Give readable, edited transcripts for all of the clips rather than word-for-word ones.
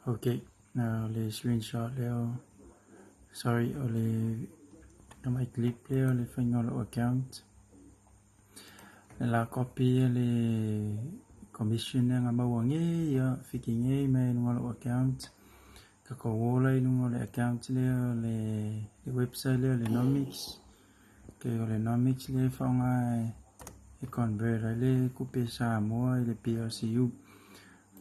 Ok, o le screenshot lea, sorry, o le tamai clip lea o le faiga o lou account. Le la copy le commission lea na maua nei ia fiki nei mai i luga o lou account. Ka kou ola i luga o le account lea o le website lea o le Nomics. Ok, o le Nomics lea e faaaoga e convert ai le tupe Samoa i le PLCU.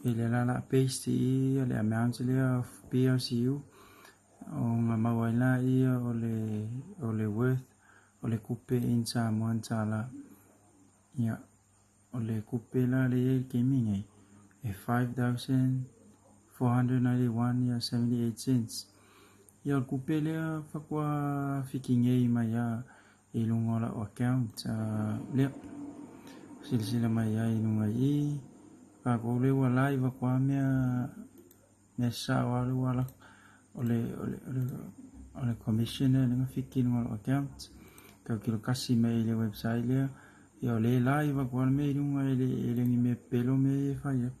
I le la la paste i le amount lea of PLCU ona maua ai laia o le worth o le tupe in Samoan tala. Ia, o le tupe la le i ai le taimi nei e 5,491 ia 78 cents. Ia, o le tupe lea faatoa fiki nei mai a i luga o lau account lea. Silasila mai ai i luga i i. Tatou lea ua live atu lava mea sao lava lea ua alu atu. O le commission lea na fiki i luga o lau account. Tautilo tasi mai i le website lea. Ia, o lea live atu lava le mea i luga e le o ni mea pepelo mea ia e fai atu.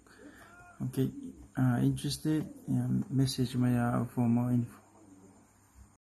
Okay, interested, yeah, message mai au for more info.